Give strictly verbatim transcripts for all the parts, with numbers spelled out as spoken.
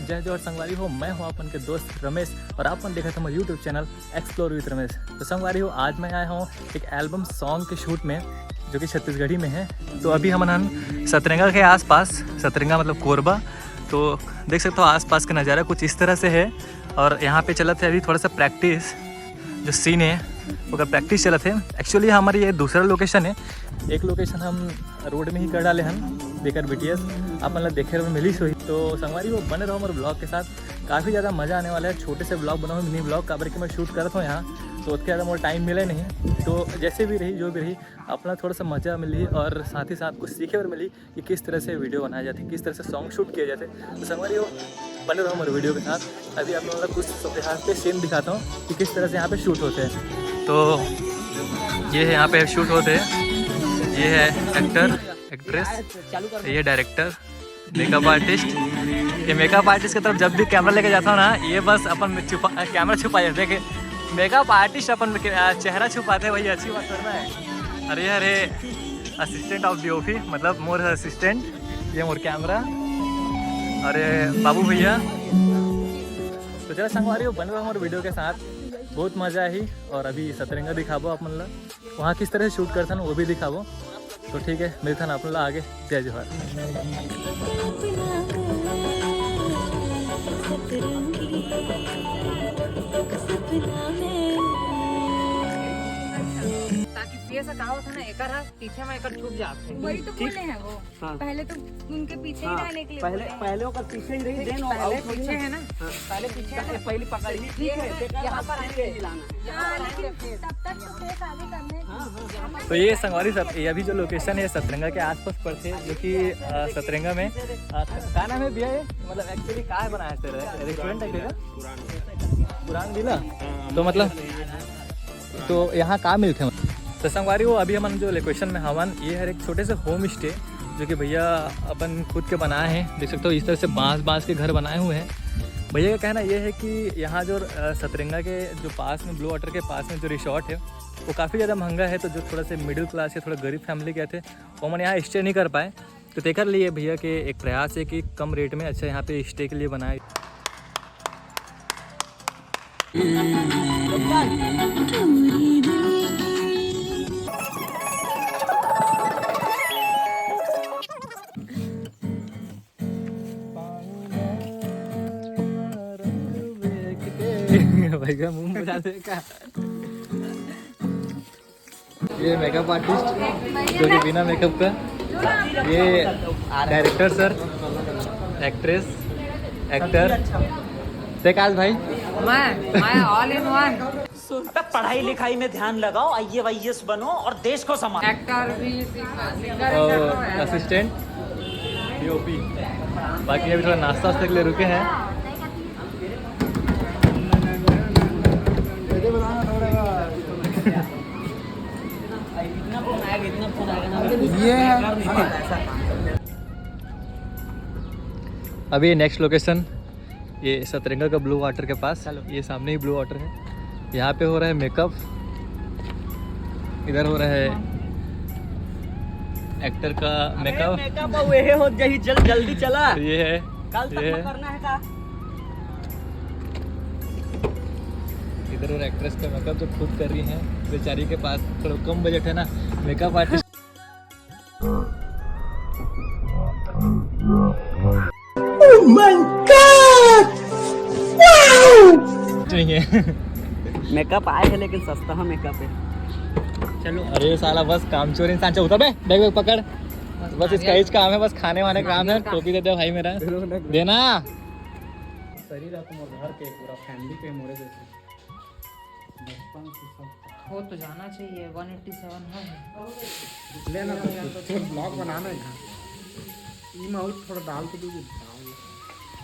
जय जोहार संगवारी हो, मैं हूं आप मन के दोस्त रमेश और आप मन देखत हव मोर YouTube channel Explore with Ramesh। तो संगवारी हो, आज मैं आया हूं एक album song के shoot में, जो कि छत्तीसगढ़ी में है। तो अभी हमन हन सतरंगा के आसपास, सतरंगा मतलब कोरबा। तो देख सकत हव आसपास के नज़ारा कुछ इस तरह से है और यहां पे चलत हे अभी थोड़ा सा practice, जो scene है ओकर practice चलत हे। Actually हमर ये दूसरा location है, एक location हम road में ही कर डाले हन, जेकर BTS आप मन ला देखे बर मिलिस होही। तो संगवारी हो, बने रहो मोर vlog के साथ, काफ़ी ज़्यादा मज़ा आने वाला है। छोटे से vlog बनाहूं, mini vlog, काबर कि मैं shoot करत हूं यहां, तो ओतके ज़्यादा मोर time मिले नहीं। तो जैसे भी रही, जो भी रही, अपना थोड़ा सा मज़ा मिलही और साथ ही साथ कुछ सीखे बर मिलही कि किस तरह से video बनाया जाथे, किस तरह से song shoot किया जाथे। तो संगवारी हो, बने रहो मोर video के साथ। अभी आप लोगों को कुछ यहां पे scene दिखाता हूं कि किस तरह से यहां पे shoot होथे। तो ये है, यहां पे shoot होथे। ये है actor, actress, ये director, makeup artist। ये makeup artist की तरफ जब भी camera लेके जाता हूं ना, ये बस अपन छुपा, camera छुपा जाथे। Makeup artist अपन के, आ, चेहरा छुपाथे, वही अच्छी बात थोड़ी ना है। अरे, अरे, assistant of DOP, मतलब मोर assistant, ये मोर camera। अरे बाबू भैया, तो चला संगवारी हो, बने रहो मोर video के साथ, बहुत मज़ा आही। और अभी सतरंगा दिखाबो आप मन ला, वहाँ किस तरह से shoot करथन वो भी दिखाबो। तो ठीक है, मिलथन आप मन ला आगे। जय जोहार। ताकि फेस हटाओ था ना, एकर हा पीछे में एकर छुप जाते। वही तो बोले हैं वो। हाँ। पहले तो उनके पीछे ही हाँ, रहने के लिए पहले, बोले हैं। पहले ओकर पीछे ही रही, देख, then पहले out होई पीछे ना। है ना? हाँ। पहले पीछे है ना? पहले पकड़ ली, ठीक है, है, देखा यहाँ पर आके हिलाना है। यहाँ पर आके फेस। तब तक तो फेस आगे करने हाँ, हाँ, हाँ। तो ये संगवारी सब, ये अभी जो location है सतरंगा के आसपास पड़थे, जो कि, अ, सतरंगा में, अ, का नाम है भैया ये? मतलब actually का है बनाया है तेरा? Restaurant है क्या? पुराण विला? हाँ, तो मतलब तो यहाँ का मिलथे? तो संगवारी हो, अभी हमन जो location में हवन, ये हर एक छोटे से home stay, जो कि भैया अपन खुद के बनाए हैं। देख सकते हो इस तरह से बांस, बांस के घर बनाए हुए हैं। भैया का कहना ये है कि यहाँ जो, अ, सतरंगा के जो पास में, ब्लू वाटर के पास में जो resort है, वो काफ़ी ज़्यादा महंगा है। तो जो थोड़ा से middle class या थोड़ा गरीब family के थे, वो मन यहाँ stay नहीं कर पाए। तो तेकर लिए भैया के एक प्रयास है कि कम rate में अच्छा यहाँ पे stay के लिए बनाए। भाई का मुंह बजा दे का। ये makeup artist जो कि बिना makeup का, ये director sir, actress, actor, ते काल भाई। मैं, मैं all in one। तब पढ़ाई लिखाई में ध्यान लगाओ, आईएएस बनो और देश को संभालो। एक्टर भी, सिंगर, और assistant, DOP। बाकी अभी थोड़ा नाश्ता वास्ता के लिए रुके हैं। ये है। अभी next location, ये सतरंगा का ब्लू वाटर के पास, चलो। ये सामने ही ब्लू वाटर है। यहाँ पे हो रहा है makeup, इधर हो रहा है actor का अरे makeup। Makeup हुए हो जही जल, जल्दी चला। ये है, कल तक ये है। करना है का? इधर हो रहा है actress का makeup, जो खुद कर रही हैं। बेचारी के पास थोड़ा कम budget है ना, makeup artist। Oh my God! Wow! चाहिए। Makeup आए है लेकिन सस्ता है makeup है। चलो। अरे साला बस कामचोर इंसान। चल उतर बे, bag वैग पकड़। बस इसका ही काम है, बस खाने वाने का काम है। टोपी दे दे भाई मेरा, देना। शरीर है तो मोर घर के पूरा family पे मोरे जैसे। बचपन से सब हो तो जाना चाहिए, वन एटी सेवन है। लेना तो कुछ, कुछ vlog बनाना है यहाँ। ई में और थोड़ा डाल के दीजिए, डाल।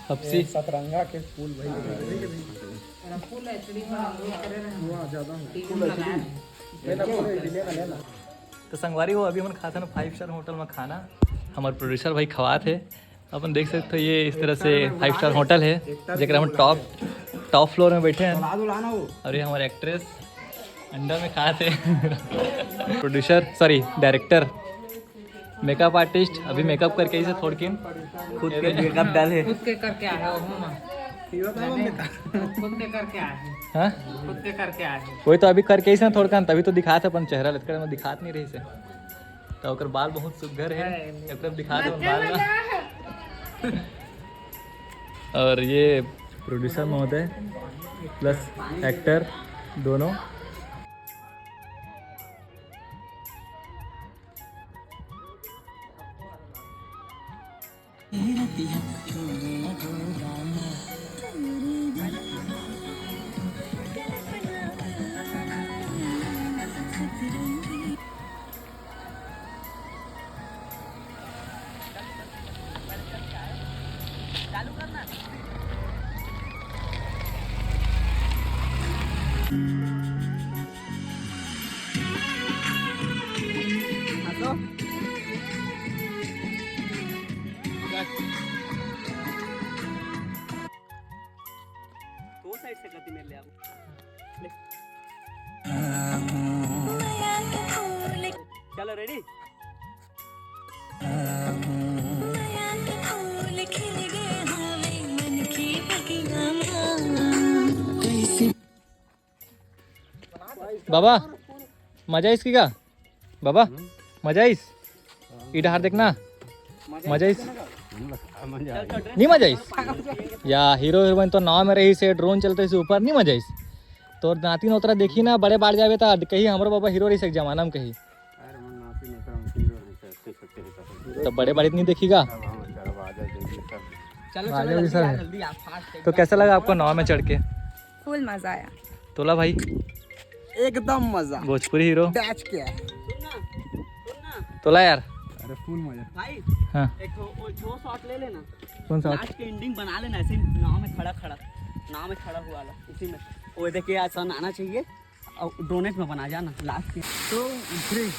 Pepsi। ये सतरंगा के फूल भाई। तेरा फुल एचडी में डाउनलोड करे रहे हैं। वाह, ज्यादा है। टीवी में लगाए हैं। लेना, पूरा लेना, लेना। तो संगवारी हो, अभी हमन खाथन five star hotel में खाना, हमारे producer भाई खवात है। अपन देख सकते हो, ये इस तरह से five star hotel है, जेकरा हम top, top floor में बैठे हैं। और ये हमारे actress अंडा में खात है। Producer, sorry, director। Makeup artist अभी मेकअप करके ही से थोड़किन। खुद के मेकअप डाले। खुद के करके आए हो हम। खुद के करके आए हैं। हाँ, खुद के करके आए हैं। वही तो अभी करके ही से थोड़कन, तभी तो दिखात हे अपन चेहरा, लेकिन मैं दिखात नहीं रही से। तो ओकर बाल बहुत सुघर है, एक तरफ दिखा दो बाल ला। और ये प्रोड्यूसर महोदय प्लस एक्टर दोनों। दो साइड से गति मेरे ले आप। चलो रेडी। बाबा, मजा आइस की का? बाबा, मजा आइस? ई डहार देखना, मजा आइस? नहीं मजा आइस? या हीरो हीरोइन तो नाव में रहिस हे, ड्रोन चलत रहिस ऊपर, नहीं मजा आइस? तोर नातिन ओतरा देखी ना, बड़े बाढ़ जाबे त कही हमरो बाबा हीरो रहिस एक जमाना में कही। तो बड़े बाढ़ नहीं देखी का? चलो आ जाओ सर। जल्दी आप फास्ट। तो कैसा लगा आपको नाव में चढ़ के? फुल मजा आया। तोला भाई, एकदम मजा। भोजपुरी हीरो। बैच के। तोला यार। अरे फुल मजा। भाई, हाँ, एक ठो वो छो शॉट ले लेना। कौन सा? लास्ट के एंडिंग बना लेना ऐसे ही, नाव में खड़ा खड़ा, नाव में खड़ा हुआ वाला, इसी में। वो देखिए, ऐसा आना चाहिए। और डोनेट में बना जाना लास्ट के। Two, three.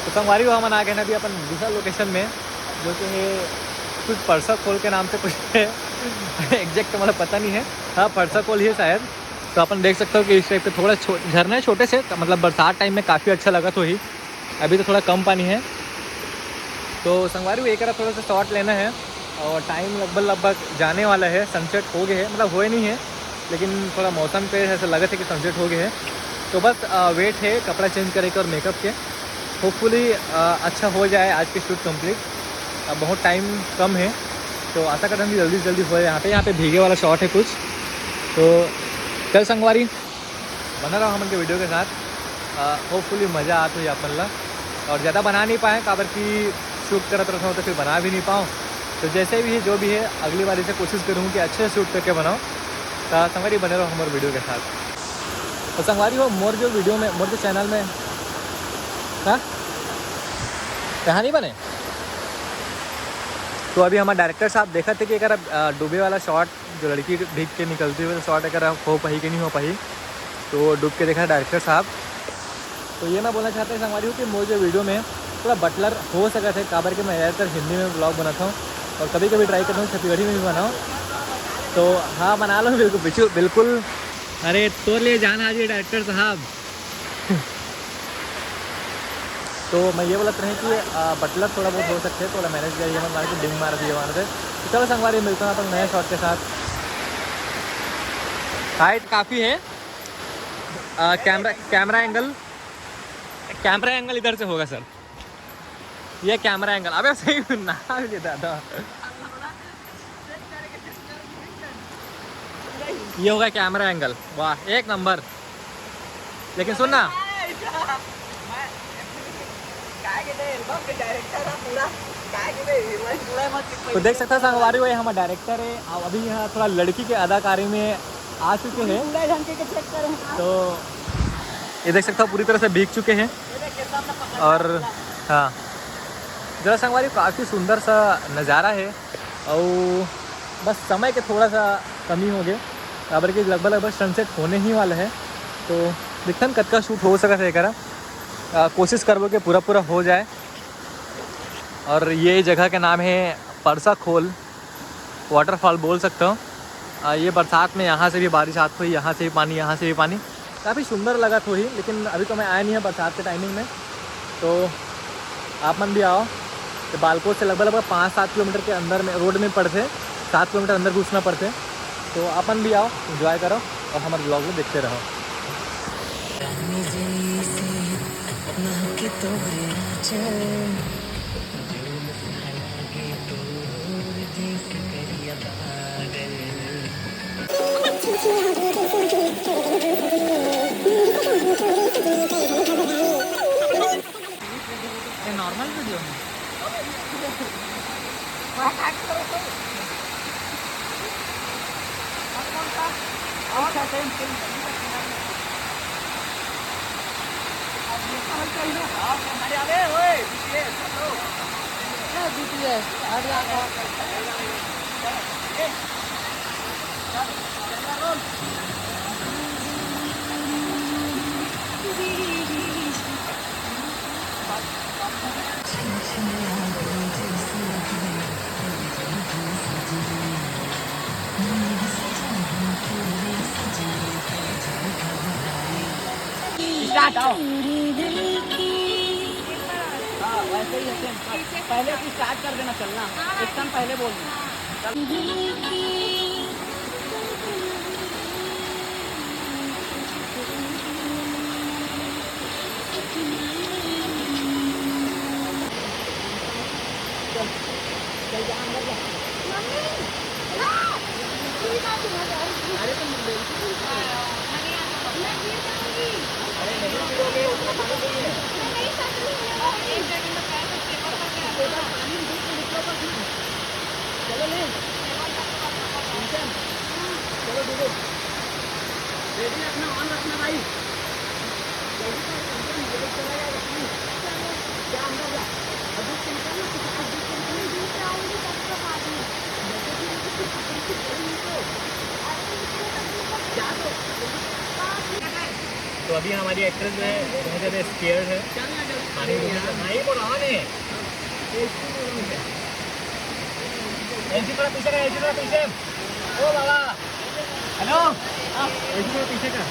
तो संगवारी हो, हमन आ गए ना अभी अपन दूसरा लोकेशन में, जो कि है कुछ परसा खोल के नाम से कुछ है। एग्जैक्ट मतलब पता नहीं है। हाँ, परसा खोल ही है शायद। तो अपन देख सकते हो कि इस टाइप के थोड़ा छो-, झरना है छोटे से, मतलब बरसात टाइम में काफ़ी अच्छा लगत होही। अभी तो थोड़ा कम पानी है। तो संगवारी हो, एक थोड़ा सा शॉट लेना है और टाइम लगभग लगभग जाने वाला है, सनसेट हो गए है, मतलब होए नहीं है, लेकिन थोड़ा मौसम पे ऐसा लगत है कि सनसेट हो गए है। तो बस वेट है कपड़ा चेंज करे के और मेकअप के। होपफुली अच्छा हो जाए आज के शूट कंप्लीट। अब बहुत टाइम कम है, तो आशा करता हूँ कि जल्दी से जल्दी हो जाए। यहाँ पे यहाँ पे भीगे वाला शॉट है कुछ। तो चल संगवारी, बना रहो हमन के वीडियो के साथ। होपफुली मज़ा आत होही अपन ला। और ज़्यादा बना नहीं पाए, काबर कि शूट करत रहता हूँ तो फिर बना भी नहीं पाऊँ। तो जैसे भी है, जो भी है, अगली बारी से कोशिश करूँ कि अच्छे से शूट करके बनाऊँ। तो संगवारी बने रहो हमारे वीडियो के साथ। तो संगवारी हो, मोर जो वीडियो में, मोर जो चैनल में, हाँ, कहाँ नहीं बने। तो अभी हमारे डायरेक्टर साहब देखा थे कि अगर अ, डूबे वाला शॉट, जो लड़की भीग के निकलती हुई शॉट अगर हो पाही कि नहीं हो पाही, तो डूब के देखा डायरेक्टर साहब। तो ये मैं बोलना चाहता हूँ संगवारी हो कि मोर जो वीडियो में थोड़ा बटलर हो सकत है, काबर के मैं ज़्यादातर हिंदी में ब्लॉग बनाता हूँ और कभी कभी ट्राई करता हूँ छत्तीसगढ़ी में भी बनाऊँ। तो हाँ, बना लो बिल्कुल, बिल्कुल, बिल्कुल। अरे तो ले जाना आज ये डायरेक्टर साहब। तो मैं ये बोलत रहे कि आ, बटलर थोड़ा बहुत हो सकते हैं, थोड़ा मैनेज करिए, मत मार के डिंग मार दिए मार दे। तो चलो संगवारी, मिलता हूँ अपन नए शॉट के साथ। हाइट काफ़ी है। आ, camera, camera angle, camera angle इधर से होगा सर। ये कैमरा एंगल, अबे सही ना ये दादा। ये होगा कैमरा एंगल, वाह एक नंबर। लेकिन सुन ना, तो देख सकता है संगवारी, वही हमारा डायरेक्टर है। अब अभी यहाँ थोड़ा लड़की के अदाकारी में आ चुके हैं। तो ये देख सकता हो पूरी तरह से भीग चुके हैं। और हाँ, जरा संगवारी, काफ़ी सुंदर सा नज़ारा है। और बस समय के थोड़ा सा कमी हो गए, काबर कि लगभग लगभग सनसेट होने ही वाला है। तो देखथन कतका शूट हो सकत हे एकरा। अ, कोशिश करबो कि पूरा पूरा हो जाए। और ये जगह के नाम है परसा खोल वाटरफॉल बोल सकते हो। अ, ये बरसात में यहाँ से भी बारिश आत होही, यहाँ से भी पानी, यहाँ से भी पानी, काफ़ी सुंदर लगत होही। लेकिन अभी तो मैं आया नहीं है बरसात के टाइमिंग में, तो आप मन भी आओ। तो बालकोट से लगभग लगभग पाँच सात किलोमीटर के अंदर में रोड में पड़थे, सात किलोमीटर अंदर घुसना पड़थे। तो आप मन भी आओ, एंजॉय करो और हमारे ब्लॉग को देखते रहो। ये नॉर्मल वीडियो है। स्टार्ट, आओ। हाँ, वैसे ही है सेम। पहले से स्टार्ट कर देना चलना, एकदम पहले बोल देना। तो अभी हमारी एक्ट्रेस जो है बहुत ज़्यादा स्केयर्ड है। पानी नहीं बोला हाँ ने। एसी थोड़ा पीछे कर, एसी थोड़ा पीछे। ओ बाबा, हेलो। एसी थोड़ा पीछे कर।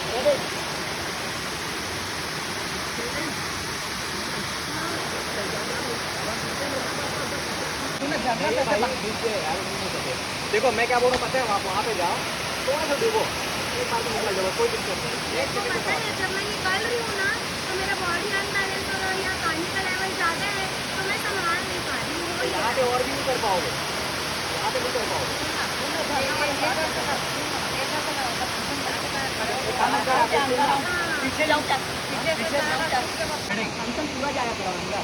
देखो, मैं क्या बोल रहा हूँ पता है, आप वहाँ पे जाओ, थोड़ा सा डूबो, एक बार में निकल जाओ, कोई दिक्कत नहीं। एक देखो, second पता है, जब मैं निकल रही हूँ ना, तो मेरा बॉडी अनबैलेंस हो रहा है, यहाँ पानी का लेवल ज़्यादा है, तो मैं संभाल नहीं पा रही हूँ। तो यहाँ पे और भी नहीं कर पाओगे, यहाँ पे नहीं कर पाओगे। पीछे जाओ, पीछे जाओ। पूरा जाया करो अंदर।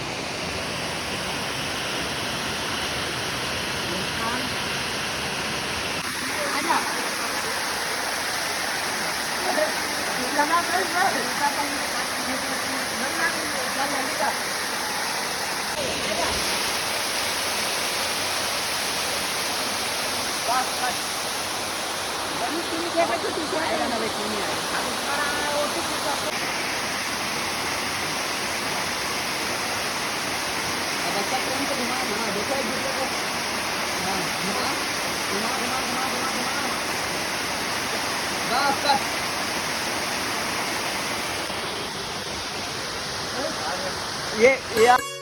ये, ये